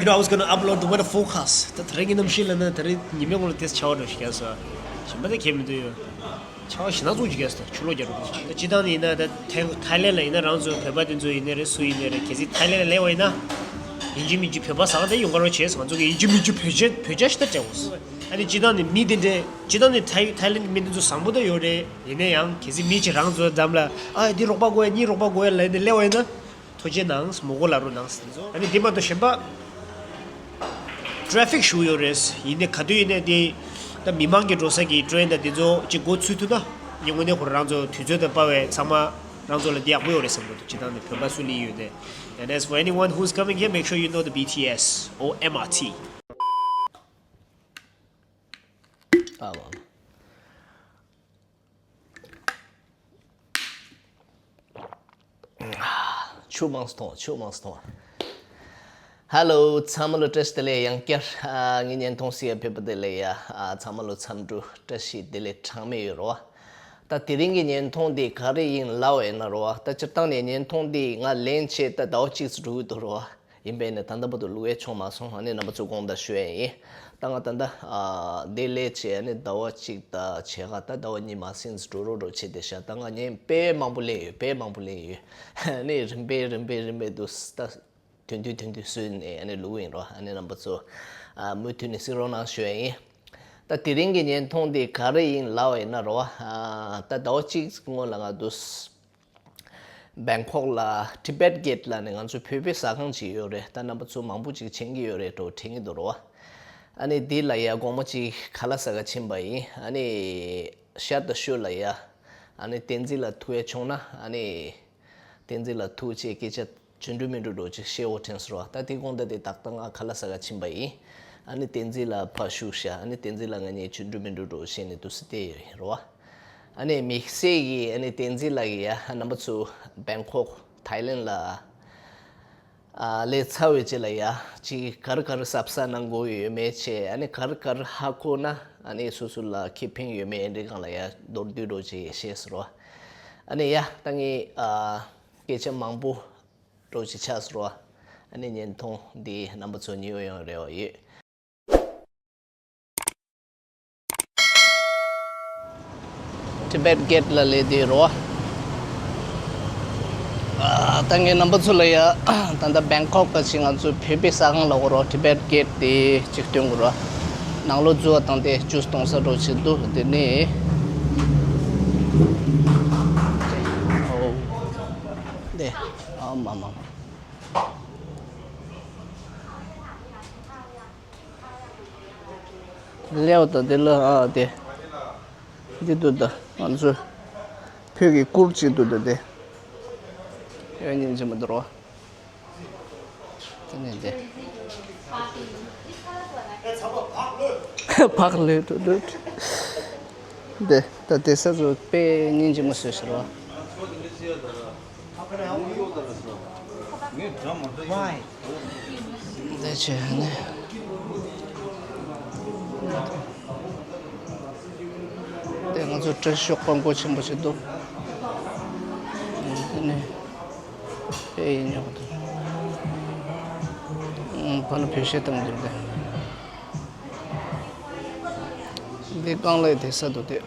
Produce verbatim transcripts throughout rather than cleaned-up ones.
You know, I was gonna upload the weather forecast. ད་དེ་རིང་གི་གནམ་གཤིས་ལ་ན་ད་རེས་ཉི་མའི་ངོ་ལ་ཏོག་ཙམ་ཆར་པ་འདྲ་ཞིག་རྒྱག་སོང་། གཞན་པ་ད་གས་མི་འདུག་ཡོད། ཆར་པ་ཞེ་དྲག་ཙུག་ཅིག་རྒྱག་སོང་། ཆུ་ལོག་རྒྱག་འགྲོ་གི་འདུག་ད་སྤྱིར་བཏང་ནས་ཡིན་ན་ད་ཐའི་ཐའི་ལེན་ལ་ཡིན་ན་རང་ཚོ་བོད་པ་དེ་ཚོ་ཡིན་ནའི་རེད། སུ་ཡིན་ནའི་རེད། གལ་སྲིད་ཐའི་ལེན་ལ་སླེབས་པ་ཡིན་ན། ཡིན་གཅིག་མིན་གཅིག་བོད་པ་ཟ་ཁང་དེ་ཡོང་ག་རོགས་བྱས། ང་ཚོ་གི་ཡིན་གཅིག་མིན་གཅིག་བོད་ཇ་བོད་ཇ་ཞེ་དྲག་སྤྲད་དགོས། ཨ་ནི་སྤྱིར་བཏང་ནས་མི་དེ་འདྲས་སྤྱིར་བཏང་ནས་ཐའི་ཐའི་ལེན་གྱི་མི་དེ་ཚོ་བཟང་པོ་ད་ཡོད་རེད། ཡིན་ན་ཡང་གལ་སྲིད་མི་གཅིག་རང་ཚོ་འགྲམ་ལ་ཨ་འདི་རོགས་པ་དགོས་ཡ། གཉིས་རོགས་པ་དགོས་ཡ་ལབ་ནས་སླེབས་པ་ཡིན་ན། ཐུགས་རྗེ་གནང་། མགོ་སྐོར་ལབ་རོགས་གནང་ཟེར་ནས། ཨ་ནི་འདི་མ་གཏོགས་གཞན་པ། ཊ་རེ་ཕིག་ཞེ་པོ་ཡོད་རེད། ཡིན་ནའི་ག་དུས་ཡིན་ནའི་དེ། ད་མི་མང་གི་འགྲོ་ས་གི་ཊེ་རེན་དང་དེ་ཚོ་གཅིག་འགོ་ཚུགས་ཐུབ་ན། ངས་དངོས་གནས་ཁོ་རང་ཚོ་དུས་ཚོད་དང་བབ་པའི་ཚང་མ་རང་ཚོ་ལ་དེ་ཡག་པོ་ཡོད་རེད་བསམ་གྱི་འདུག་སྤྱིར་བཏང་ནས་བོད་པ་སུ་སླེབས་ཡོད་དེ། And as for anyone who's coming here, make sure you know the B T S or M R T. ཨ་མ། ཆུ་མང་སུ་འཐུང་། ཆུ་མང་སུ་འཐུང་། ཧ་ལོ། ཚང་མ་ལ་བཀྲ་ཤིས་བདེ་ལེགས། ཡང་བསྐྱར་ཨ་ངའི་བརྙན་ཐུང་གཟིགས་ཡ་ཕེབས་པ་དེ་ལ་ཡ་ཨ་ཚང་མ་ལ་འཚམས་འདྲི་བཀྲ་ཤིས་བདེ་ལེགས་གྲངས་མེད་ཡོད་རེད་བ། ད་དེ་རིང་གི་བརྙན་ཐུང་འདི་ག་རེ་ཡིན་ལབ་པ་ཡིན་ན་རེད་བ། ད་སྤྱིར་བཏང་ནས་བརྙན་ཐུང་འདི་ང་ལེན་བྱས་ད་ཟླ་བ་གཅིག་ཙམ་འགྲོ་གི་འདུག་རེད་བ། ཡིན་པས་ནས་ད་ལྟ་བར་དུ་བླུག་ཡས་བྱུང་མ་སོང་། ཨ་ནི་རྣམ་པ་ཚོ་དགོངས་དག་ཞུ་ཡས་ཡིན། ད་ང་ད་ལྟ་ཨ་འདི་ལས་བྱས་ཨ་ནི་ཟླ་བ་གཅིག་དང་ཕྱེད་ཀ་ད་ཟླ་བ་གཉིས་མ་ཟིན་ཙམ་འགྲོ་རོགས་འགྲོ་བྱས་བསྡད་ཤག་ད་ང་བརྙན་དཔེ་མང་པོ་ལེན་ཡོད། དཔེ་མང་པོ་ལེན་ཡོད། ཨ་ནི་རིམ་པས་རིམ་པས་རིམ་པས་འདུག་ད་དོན་དུ་དོན་དུ་བཟོས་ནས་ཨ་ནི་བླུག་ཡིན་རོ། ཨ་ནི་རྣམ་པ་ཚོ་ཨ་མུ་མཐུད་ནས་གཟིགས་རོགས་གནང་ཞུ་ཡས་ཡིན། ད་དེ་རིང་གི་བརྙན་ཐུང་འདི་ག་རེ་ཡིན་ལབ་པ་ཡིན་ན་རོ། ཨ་ད་ཟླ་བ་གཅིག་སྔོན་ལ་ང་འདུག་སྦེང་ཀོག་ལ་ཊི་བེཊ་གེཊ་ལབ་ནས་ང་ཚོ་བོད་པའི་ཟ་ཁང་ཅིག་ཡོད་རེད། ད་རྣམ་པ་ཚོ་མང་པོ་ཅིག་མཁྱེན་གྱི་ཡོད་རེད་འགྲོ་དྲན་གྱི་འདུག་རོ། ཨ་ནི་འདི་ལ་ཡ་དགོང་མོ་ཅིག་ཁ་ལག་ཟ་ག་ཕྱིན་པ་ཡིན། ཨ་ནི་ཤར་དང་ཤོད་ལ་ཡ་ཨ་ནི་བསྟན་འཛིན་ལགས་ཐུག་ཡ་བྱུང་ན། ཨ་ནི་བསྟན་འཛིན་ལགས་ཐུག་བྱས་སྐད་ཆ་ཅི་འགྲོ་མི་འགྲོ་འགྲོ་ཅིག་བཤད་འོ་དྲན་སོང་རོ། ད་དེ་དགོང་ད་དེ་ཏག་ཏག་ང་ཁ་ལག་ཟ་ག་ཕྱིན་པ་ཡིན། ཨ་ནི་བསྟན་འཛིན་ལགས་ཕར་བཞུགས་ཤག་ཨ་ནི་བསྟན་འཛིན་ལགས་ང་གཉིས་ཅི་འགྲོ་མི་འགྲོ་འགྲོ་བཤད་ནས་འདུག་སེ་བལྟས་ཡོད་རོ། ཨ་ནི་དམིགས་བསལ་གྱིས་ཨ་ནི་བསྟན་འཛིན་ལགས་ཀྱིས་ཡ་རྣམ་པ་ཚོ་སྦེང་ཀོག་ཐའི་ལེན་ལ་ཨ་སླེབས་ཚར་བའི་རྗེས་ལ་ཡ་ཅིག་ག་རེ་ག་རེ་གཟབ་གཟབ་གནང་དགོས་ཡོད་མེད་བྱས། ཨ་ནི་ག་རེ་ག་རེ་ཧ་གོ་ན་ཨ་ནི་སོ་སོ་ལ་ཁེ་ཕན་ཡོད་མེད་འདི་སྒང་ལ་ཡ་མདོར་བསྡུས་འདྲ་ཅིག་བཤད་ཟེར་རོ། ཨ་ནི་ཡ་ད་ངས་ཨ་སྐད་ཆ་མང་པོ་འདྲ་ཅིག་ཆགས་ཟེར་རོ། ཨ་ནི་བརྙན་ཐུང་འདི་རྣམ་པ་ཚོ་མཉེས་པོ་ཡོང་རེ་བ་ཡོད། ཊི་བེཊ་གེཊ་ལ་སླེབས་བསྡད་རོ། ཨ་ད་ངས་རྣམ་པ་ཚོ་ལ་ཡ་ད་ལྟ་སྦེང་ཀོག་ག་ཅིག་ང་ཚོ་བོད་པའི་ཟ་ཁང་ལ་འོ་རོ། ཊི་བེཊ་གེཊ་དེ་ཅིག་སྟོན་དགོས་རོ། ནང་ལོགས་འཛུལ་བ་དང་དེ་ཇུས་གཏོང་ས་འདྲ་ཅིག་འདུག་དེ་ནས་ཨོ་དེ་ཨ་མ་མ། ལེའུ་དང་དེ་ལ་ཨ་དེ། འདི་འདུག་ད་ང་ཚོ་བོད་ཀྱི་གུར་གཅིག་འདུག་ད་དེ། ཡོད་སྙིང་རྗེ་མོ་འདུག་རོ། དེ་ནས་དེ། བག་ལེབ་འདུག་འདུག་དེ་ད་དེ་ས་ཚོ་དཔེ་སྙིང་རྗེ་མོ་བཟོས་ཤག་རོ། དེ་བྱས་ནས། དེ་ང་ཚོ་བཀྲ་ཤིས་ཤོག་པ་མགོ་ཆེན་པོ་ཞིག་འདུག་དེ་ནས་དཔེ་ཡིན་ཉོག་འདུག་ཕ་ལ་བོད་གཞས་བཏང་འདུག་དེ། འདི་རྐང་ལག་དེ་ས་འདུག་དེ།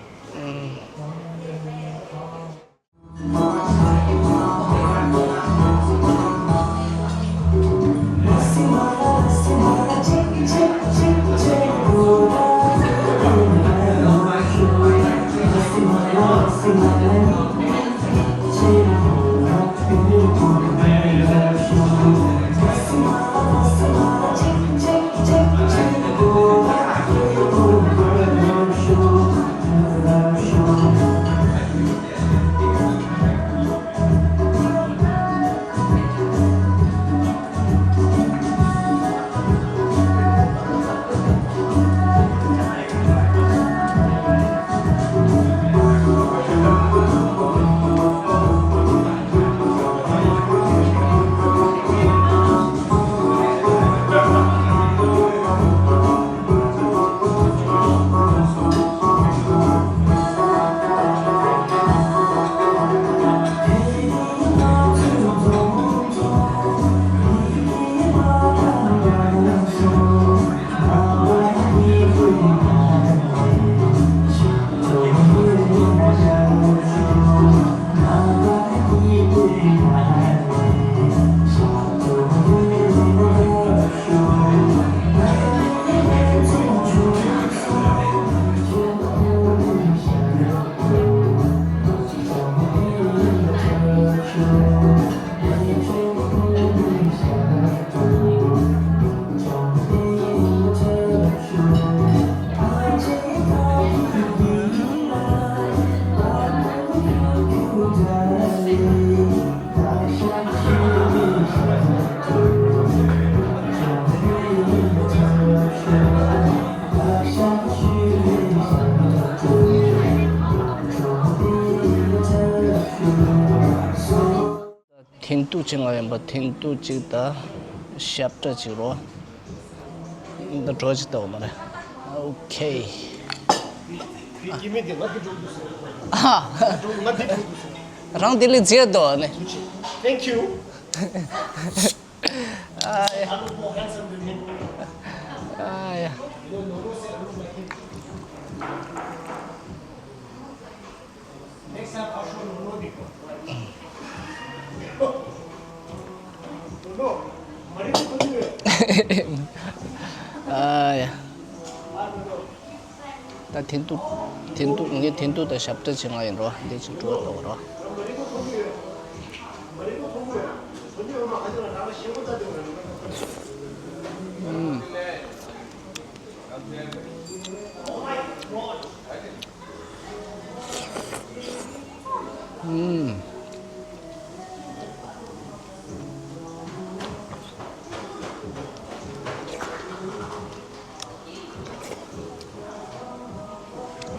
ཅི་ང་ཡིན་པ་ཐེན་ཏུ་གཅིག་དང་ཞབས་ཀྲ་གཅིག་རོ། འདི་གྲོ་གཅིག་ལྟ་བུ་མ་རེད། ཨོ་ཁེ། ཨ། རང་དེ་ལས་མཛེས་འདུག་ནི། Thank you. ཨ་ཡ། ཨ་ཡ། ཨ་ཡ། ད་ཐེན་ཏུ། ཐེན་ཏུ། ངས་ཐེན་ཏུ་དང་ཞབས་ཀྲ་བྱེད་ང་ཡིན་རོ། འདི་ཅིག་འགྲོ་འགྲོ་རོ། ཨུམ། ཨུམ།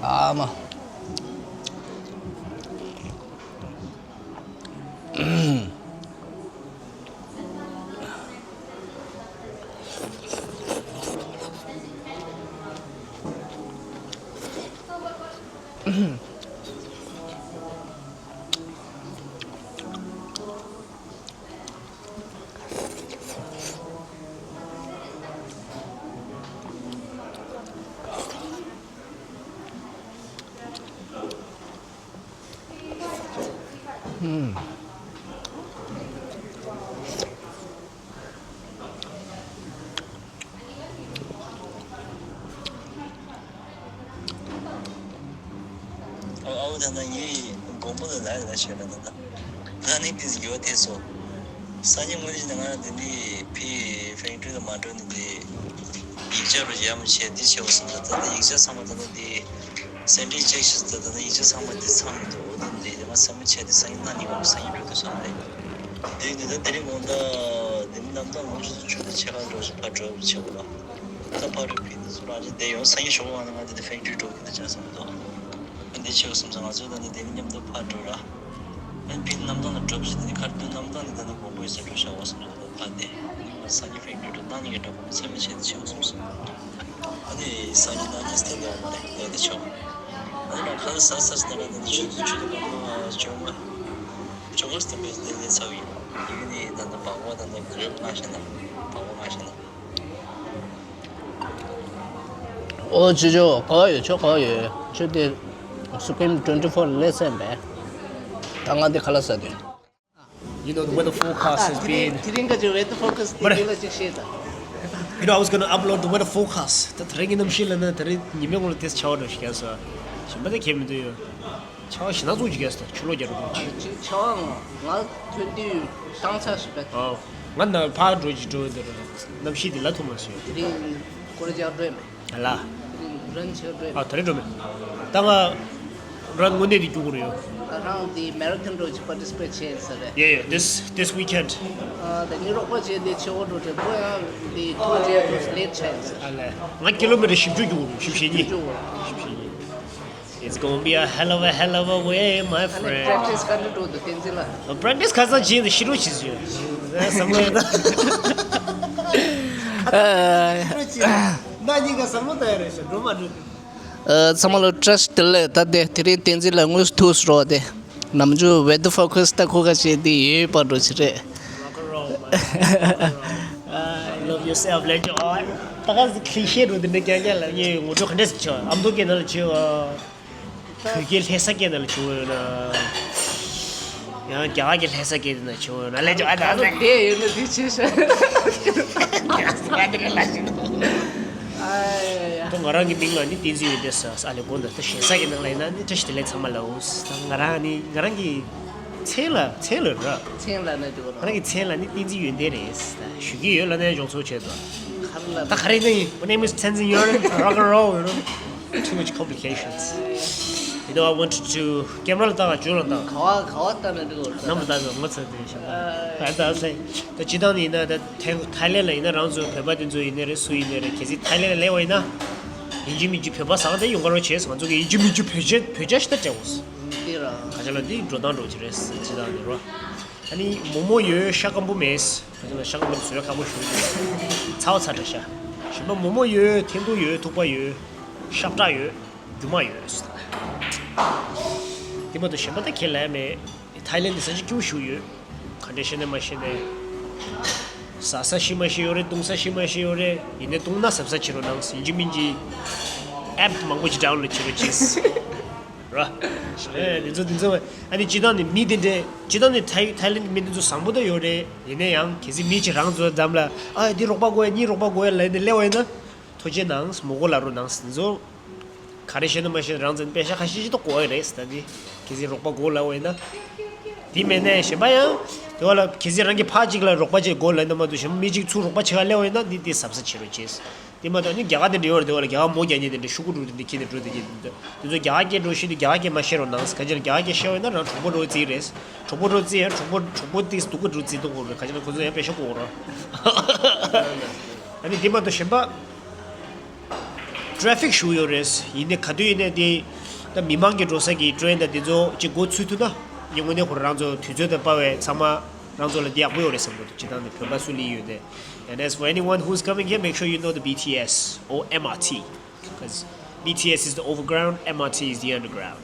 ཨ་མ། ཨ་ཨོ་ད་ན་ཡི་དགོང་མོ་ལ་ལ་ལ་ཤེས་ལ་ད་ད། ད་ནི་དེ་ཡོད་དེ་སོ། སང་ཉིན་དངོས་གནས་ང་རང་དེ་ནི་ཕི་ཕེང་ཀྲུའུ་ལ་མ་འགྲོ་ནི་དེ། ཡིག་ཆ་རུ་ཡ་མ་བྱས་དེ་བྱེད་འོ་སོང་ད་ད་ད་ཡིག་ཆ་ཚང་མ་ད་ད་དེ། སེན་ཊི་ཅེག་ཤིག་ད་ད་ད་ཡིག་ཆ་ཚང་མ་དེ་ཚང་མི་འདུག་འོ་དེ་འདི་ང་ཚང་མ་བྱས་དེ་སང་ཉིན་གནངས་ཉིན་གུང་སང་ཉིན་འགྲོ་དུས་སོང་རེད། དེ་ནི་ད་དེ་རིང་དགོང་ད་དེ་ནི་གནམ་ཐང་ངོ་ཆུ་ཚོད་བཅུ་དང་ཕྱེད་ཀ་འགྲོ་ཞིག་ཕར་འགྲོ་བྱེད་འོ་ལ། ད་ཕར་རུ་ཕི་ནི་ཚུར་རང་རེད་དེ་ཡོང་སང་ཉིན་ཞོགས་པ་ང་ང་དེ་དེ་ཕེང་ཀྲུའུ་འགྲོ་གི་འདུག་ཅག་སོང་འདུག་འདི་ཆེ་བ་སོང་ཙང་ང་ཚོ་ད་ནི་དེ་ནི་མཉམ་དུ་ཕར་འགྲོ་ར། ཨན་ཕི་གནམ་ཐང་ལ་འགྲོ་བྱེད་དེ་ནི་ཁར་དུ་གནམ་ཐང་ནི་ད་ནི་དགོང་མོའི་ས་འགྲོ་ཤག་བ་སོང་ཙང་ད་ཕར་དེ། སང་ཉིན་ཕེང་ཀྲུའུ་འགྲོ་གནངས་ཉིན་གི་འགྲོ་དགོང་མོ་ཚེས་མ་ཆེ་དེ་ཆེ་བ་སོང་སོང་། ཨ་ནི་སང་ཉིན་གནངས་ཉིན་སྟེང་དུ་ཡོང་མ་རེད་དེ་དེ་ཆོག་ཨ་ནི་ང་ཁ་ལ་ཟ་ཟ་ཟ་ན་ར་ད་ནི་ཆུ་ཚོད་ཆུ་ཚོད་གང་མ་ཆོག་མ། ཆོག་ག་སྟེ་མེད་དེ་ལས་ཚ་བ་ཡིན། ཡིན་ནི་ད་ནི་བག་བ་ད་ནི་གི་རེབ་མ་ཤེས་ན་བག་བ་མ་ཤེས་ན། ཨོ་ཅོ་ཅོ་ག་པར་ཡོད། ཁྱོད་ག་པར་ཡོད། ཁྱོད་དེ་Supreme twenty four ལས་ཚན་པས། ད་ང་དེ་ཁ་ལག་ཟ་དུས། You know, the weather forecast has been དེ་རིང་ག་ཅིག་weather forecast དེ་དེ་ལ་ཅིག་བཤད་དང་། You know, I was gonna upload the weather forecast. ད་དེ་རིང་གི་གནམ་གཤིས་ལ་ན་དེ་རིང་ཉི་མའི་ངོ་ལ་དེ་ཆར་པ་འགྲོ་ཞིག་ཡ་སོ། ཞིམ་པ་དེ་ཁྱད་མི་འདུག་ཡོད། ཆར་པ་ཞེ་དྲག་ཚུགས་ཅིག་ཡ་སོ། ཆུ་ལོག་རྒྱག་རོགས་གྱིས། ཆར་པ་ང་ང་ཐོན་དུས་བཏང་ཚར་སོང་པས། ཨོ། ང་ན་ཕར་འགྲོ་ཅིག་འགྲོ་འདིར་གནམ་གཤིས་དེ་ལ་ཐུག་མ་སོང་། དེ་རིང་སྐོར་རྒྱག་འགྲོ་ཡ་མེད། ལ། དེ་རིང་རན་ཆེ་འགྲོ་ཡ་ཨ་མེད། ད་རེས་འགྲོ་མེད། ད་ང་རང་དངོས་གནས་དེ་རྒྱུག་གི་རེད་ཡོད། རང་དེ་marathon འགྲོ་ཅིག་participate བྱས་ཟེར་རེད། Yeah, yeah, this this weekend. ཨ་ད་ངའི་རོགས་པ་བྱས་དེ་ཆེ་བོ་འགྲོ་དེ་ཁོ་ཡང་དེ་ཐོག་བྱས་དུས་late བྱས་ཟེར། ཨ་ལས། ང་ཀི་ལོ་མི་ཊར་བཞི་བཅུ་རྒྱུག་གི་རེད། བཞི་བཅུ་ཞེ་གཉིས། བཞི་བཅུ། It's gonna be a hell of a hell of a way, my friend. Practice ག་འདྲ་འགྲོ་འདུག་བསྟན་འཛིན་ལགས། Practice ཁ་སང་བྱས་ཏེ་ཤི་རོ་བྱེད་ཟེར་ཡོད། བསམ་བློ་ཡོད་ད། ན་གཉིས་ཀ་བསམ་བློ་བཏང་ཡ་རེད་ཤག་འགྲོ་མ་འགྲོ། ཚང་མ་ལ་བཀྲ་ཤིས་བདེ་ལེགས། ད་དེ་དེ་རིང་བསྟན་འཛིན་ལགས་དངོས་སུ་ཐུག་སོང་རོགས་དེ། ནམ་རྒྱུན་weather forecast ད་ཁོ་ག་བྱས་ཏེ་ཡོད་པ་འགྲོ་ཅི་རེད། Rock and roll, man. Rock and roll. Love yourself, legend. ད་ག་ཟིག་cliché རུ་འདི་འདྲ་རྐྱང་རྐྱང་ལ་ངས་ངོ་སྤྲོད་ག་འདྲ་ཟིག་བྱས། ཨ་མདོ་སྐད་ནང་ལ་བྱས། བོད་སྐད་ལྷ་ས་སྐད་ནང་ལ་བྱུང་ཡོད་ན། ཡང་རྒྱ་གར་གྱི་ལྷ་ས་སྐད་ནང་བྱུང་ཡོད་ན་ལས་ཀྱང་ཨ་ད་ཨ་ད་ཟེར། དེ་ཡོད་ན་དེ་ཆེ་ཤོས། རྒྱ་གར་གྱི་ལྷ་ས་ནང་། ཨ་ཡ་ཡ། ད་ང་རང་གི་མིང་ལ་ནི་བསྟན་འཛིན་ཡོན་ཏན་ཟེར་ཨ་ལས་དགོངས་དག་ད་ཞེ་ས་གི་ནང་ལ་ཡིན་ན་ནི་བཀྲ་ཤིས་བདེ་ལེགས་ཚང་མ་ལ་འོ། ད་ང་རང་ནི་ང་རང་གི་མཚན་ལ་མཚན་ལ་ར། མཚན་ལ་ནི་འདུག་ང་རང་གི་མཚན་ལ་ནི་བསྟན་འཛིན་ཡོན་ཏན་རེད་ད་ཞུ་གི་ཡོད་ལ་ནས་སྦྱོང་ཚོགས་བྱས་ད། ད་ག་རེ་ཡིན་ན་ཡིན། My name is Tenzin Yonten, rock and roll, you know. Too much complications. You know, I wanted to camera ལ་བལྟ་བ་བརྗོད་ལ་བལྟ། ག་བ་ག་བ་བལྟ་ན་འགྲིག་གོ། ནམ་ལ་བལྟ་ཟེར་ངོ་ཚ་དེ་བཞིན་ད་ད་ད་ཟེར། ད་སྤྱི་བཏང་ནས་ཡིན་ན་ད་ཐའི་ཐའི་ལེན་ལ་ཡིན་ན་རང་ཚོ་བོད་པ་དེ་ཚོ་ཡིན་ནའི་རེད། སུ་ཡིན་ནའི་རེད། གལ་སྲིད་ཐའི་ལེན་ལ་སླེབས་པ་ཡིན་ན། ཡིན་གཅིག་མིན་གཅིག་བོད་པ་བཟང་དེ་ཡོང་ག་རོགས་བྱས། ང་ཚོ་གི་ཡིན་གཅིག་མིན་གཅིག་བོད་ཆས་བོད་ཆས་ཤི་ད་སྤྲད་དགོས། དེ་ར། ཁ་ཆ་ལ་འདི་འགྲོ་སྟངས་འགྲོ་གི་རེད་སྤྱི་བཏང་ནས་རོ། ཨ་ནི་མོག་མོག་ཡོད། ཤ་སྐམ་པོ་མེད། ཁ་ཅིག་ལ་ཤ་སྐམ་པོ་བཟོས་ཁག་པོ་ཞུ། ཚ་བ་ཚ་དྲགས་ཤག་གཞན་པ་མོག་མོག་ཡོད། ཐེན་ཐུག་ཡོད། ཐུག་པ་ཡོད། ཤ་བཀྲ་ཡོད། རྒྱུ་མ་ཡོད། དེ་མ་གཏོགས་གཞན་པ་ད་ཁས་ལེན་མེད། ཐའི་ལེན་དེ་ས་ཆ་སྐྱིད་པོ་ཞིག་ཡོད། ག་འདྲ་ཤེས་ནས་མ་ཤེས་ནས། ཟ་ས་ཤི་མ་ཤི་ཡོད་རེད། བཏུང་ས་ཤི་མ་ཤི་ཡོད་རེད། ཡིན་ནའི་བཏུང་ན་གཟབ་གཟབ་བྱེད་རོགས་གནང་། ཡིན་གཅིག་མིན་གཅིག་ཨེབ་མང་པོ་ཅིག་ཌའོན་ལོཌ་བྱེད་རོགས་གྱིས། ར། ཨེ་དེ་ཚོ་དེ་ཚོ་ཨ་ནི་སྤྱིར་བཏང་ནས་མི་དེ་འདྲས་སྤྱིར་བཏང་ནས་ཐའི་ཐའི་ལེན་མི་དེ་ཚོ་བཟང་པོ་ད་ཡོད་རེད། ཡིན་ན་ཡང་གལ་སྲིད་མི་གཅིག་རང་ཚོ་འདམ་ལ་ཨ་འདི་རོགས་པ་དགོས་ཡ། གཉིས་རོགས་པ་དགོས་ཡ་ལབ་ནས་སླེབས་པ་ཡིན་ན་ཐུགས་རྗེ་གནང་། མོག་མོག་ལབ་རོགས་གནང་། དེ་ཚོ་ག་རེ་བཤད་ན་མ་བཤད་ན་རང་ཚོ་པེ་ཤ་ཁ་ཤས་ཤིག་ཏུ་གོ་ཡ་རེད་ཟེར། ད་འདི་གལ་སྲིད་རོགས་པ་དགོས་ལབ་པ་ཡིན་ན། དེ་མེད་ནས་གཞན་པ་ཡང་དེ་བ་ལ་གལ་སྲིད་རང་གི་ཕ་གཅིག་ལ་རོགས་པ་བྱེད་དགོས་ལབ་ན་མ་གཏོགས་གཞན་པ་མི་གཅིག་ཚུར་རོགས་པ་བྱེད་ག་སླེབས་པ་ཡིན་ན་འདི་འདི་གཟབ་གཟབ་བྱེད་རོགས་གྱིས། དེ་མ་གཏོགས་ནི་རྒྱ་གར་དེ་འདྲ་ཡོད་རེད། དེ་བ་ལ་རྒྱ་གར་མོ་རྒྱག་མཁན་དེ་འདྲ་ཤོག་གུ་འབྲུ་དེ་འདྲ་ཁྱེར་ནས་འགྲོ་དེ་གྱིས་འདུག་དེ་ཚོ་རྒྱ་གར་སྐད་འགྲོ་ཤེས་དུས་རྒྱ་གར་སྐད་མ་བཤད་རོགས་གནང་ཟེར། ག་ཅི་ན་རྒྱ་གར་སྐད་བཤད་པ་ཡིན་ན་རང་གྲོགས་པོ་འགྲོ་རྩིས་རེད། གྲོགས་པོ་འགྲོ་རྩིས་ཡང་གྲོགས་པོ་གྲོགས་པོ་དེ་སྡུག་ག་འགྲོ་རྩིས་འདུག་གོ་རེད། ག་ཅི་ན་ཁོ་ཚོ་ཡང་པེ་ཤ་གོ་ར། ཨ་ནི་དེ་མ་གཏོགས་གཞན་པ་ཊ་ཕིག་ཞུ་ཡོད་རེད། ཡིན་ནའི་ག་དུས་ཡིན་ནའི་དེ་ད་མི་མང་གི་འགྲོ་ས་གི་ཊེན་དང་དེ་ཚོ་ཅིག་འགོ་ཚུགས་ཐུབ་ན་ངས་དངོས་གནས་ཁོ་རང་ཚོ་དུས་ཚོད་དང་པ་བས་ཚང་མ་རང་ཚོ་ལ་དེ་ཡག་པོ་ཡོད་རེད་བསམ་གི་འདུག་སྤྱིར་བཏང་ནས་བོད་པ་སུ་སླེབས་ཡོད་དེ། And as for anyone who's coming here, make sure you know the B T S or M R T, because B T S is the overground, M R T is the underground.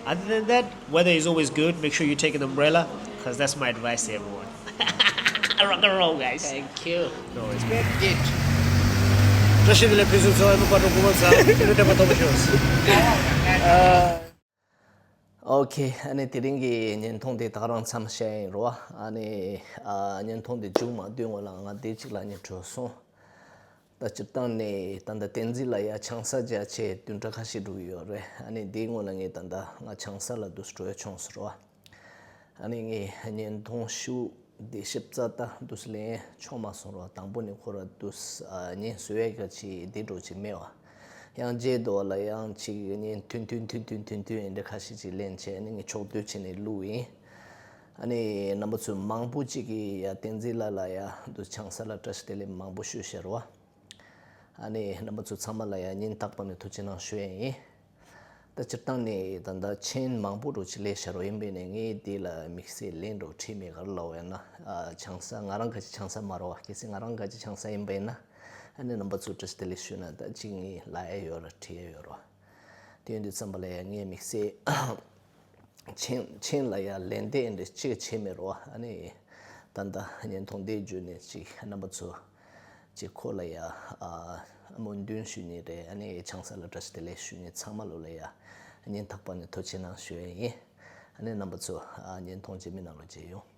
Other than that, weather is always good. Make sure you take an umbrella, because that's my advice to everyone. Rock and roll, guys. Thank you. No worries, man. It. བཀྲ་ཤིས་བདེ་ལེགས་ཕུན་སུམ་ཚོགས། ཨ་ནི་བཀྲ་ཤིས་བདེ་ལེགས། ཕུན་སུམ་ཚོགས། ཨོ་ཁེ། ཨ་ནི་དེ་རིང་གི་བརྙན་ཐུང་དེ་ད་ག་རང་མཚམས་བཞག་ཡིན་རོ། ཨ་ནི་ཨ་བརྙན་ཐུང་དེ་མཇུག་མ་བསྡུས་སྔོན་ལ་ང་དེ་གཅིག་ལབ་སྙིང་བྲོ་སོང་། ད་སྤྱིར་བཏང་ནས་ད་ལྟ་བསྟན་འཛིན་ལ་ཡ་ཆང་ས་རྒྱག་ཆེད་བདུན་ཕྲག་ཁ་ཤས་འགྲོ་གི་ཡོད་རེད། ཨ་ནི་དེའི་སྔོན་ལ་ངས་ད་ལྟ་ང་ཆང་ས་ལ་དུས་སུ་འགྲོ་ཡ་བྱུང་ཟེར་རོ། ཨ་ནི་ངས་བརྙན་ཐུང་ཤུ་དེ་ཞིབ་རྩ་ད་དུས་སུ་ལེན་ཆོག་མ་སོང་རོ། དང་པོ་ནས་ཁོ་ར་དུས་སུ་ཨ་བརྙན་བཟོ་ཡ་ག་ཅིག་དེ་འགྲོ་ཅིག་མེད་བ། ཡང་རྗེས་དུ་ལ་ཡང་ཅིག་བརྙན་ཐུང་ཐུང་ཐུང་ཐུང་ཐུང་ཐུང་ཡིན་འདྲ་ཁ་ཤས་ཅིག་ལེན་བྱས། ཨ་ནི་ངས་ཕྱོགས་བསྡུས་བྱས་ནས་བླུགས་ཡིན། ཨ་ནི་རྣམ་པ་ཚོས་མང་པོ་ཅིག་གིས་ཡ་བསྟན་འཛིན་ལགས་ལ་ཡ་དུས་ཆང་ས་ལ་བཀྲ་ཤིས་བདེ་ལེགས་མང་པོ་ཞུས་ཤར་བ། ཨ་ནི་རྣམ་པ་ཚོ་ཚང་མ་ལ་ཡང་སྙིང་ཐག་པ་ནས་ཐུགས་རྗེ་གནང་ཞུ་ཡས་ཡིན། ད་སྤྱིར་བཏང་ནས་ད་ལྟ་མཆན་མང་པོ་འགྲོ་ཅིག་ལས་བཞག་རོགས་ཡིན་པས་ནས་ངས་འདི་ལ་དམིགས་བསལ་ལན་འགྲོ་ཁྲིད་མེད་གར་ལབ་ཡོད་ན། ཨ་ཆང་ས་ང་རང་ག་ཅི་ཆང་ས་མ་རོ་བ། གལ་སྲིད་ང་རང་ག་ཅི་ཆང་ས་ཡིན་པས་ན། ཨ་ནི་རྣམ་པ་ཚོ་བཀྲ་ཤིས་བདེ་ལེགས་ཞུས་ན་ད་ཅིག་ངས་ལབ་ཡས་ཡོད་ར་ཁྲིད་ཡས་ཡོད་རོ། དེ་ཡིན་དུས་ཙམ་པ་ལ་ཡང་ངས་དམིགས་བསལ། མཆན་མཆན་ལ་ཡ་ལན་འདེབས་འདི་གཅིག་བྱས་མེད་རོ། ཨ་ནི་ད་ལྟ་བརྙན་ཐུང་འདི་བརྒྱུད་ནས་ཅིག་རྣམ་པ་ཚོ་ཅིག་ཁོ་ལ་ཡ་ཨ་སྨོན་འདུན་ཞུ་ནི་རེད། ཨ་ནི་ཆང་ས་ལ་བཀྲ་ཤིས་བདེ་ལེགས་ཞུ་ནི་ཚང་མ་ལོ་ལ་ཡ་སྙིང་ཐག་པ་ནས་ཐུགས་རྗེ་གནང་ཞུ་ཡས་ཡིན། ཨ་ནི་རྣམ་པ་ཚོ་ཨ་བརྙན་ཐུང་རྗེས་མའི་ནང་ལ་མཇལ་ཡོང་།